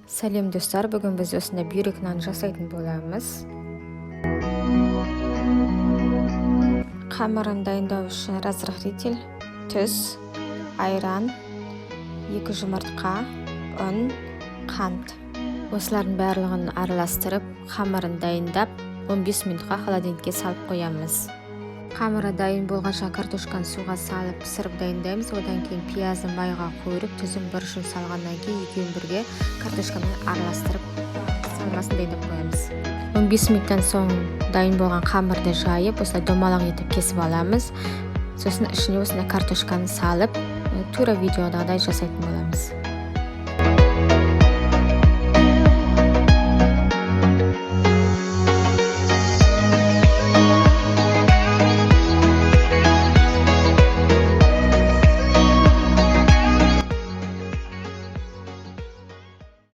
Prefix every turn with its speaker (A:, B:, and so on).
A: Сәлем, достар! Бүгін біз осындай бүйрек нан жасайтын боламыз. Қамырын дайындау үшін разрыхлитель, тұз, айран, 2 жұмыртқа, ұн, қант. Осылардың барлығын араластырып, қамырын дайындап, 15 минутқа холодильникке салып қоямыз. Қамыры дайын болғанша картошканы суға салып пісіріп дайындаймыз. Одан кейін пиязды майға қуырып, тұзын, бұрышын салғаннан кейін екеуін бірге картошкамен араластырып, салмасын дайындап қоямыз. 15 минуттан соң дайын болған қамырды жайып, осылай домалақ етіп кесіп аламыз. Сосын ішіне осындай картошканы салып, тура видеодағыдай жасайтын боламыз.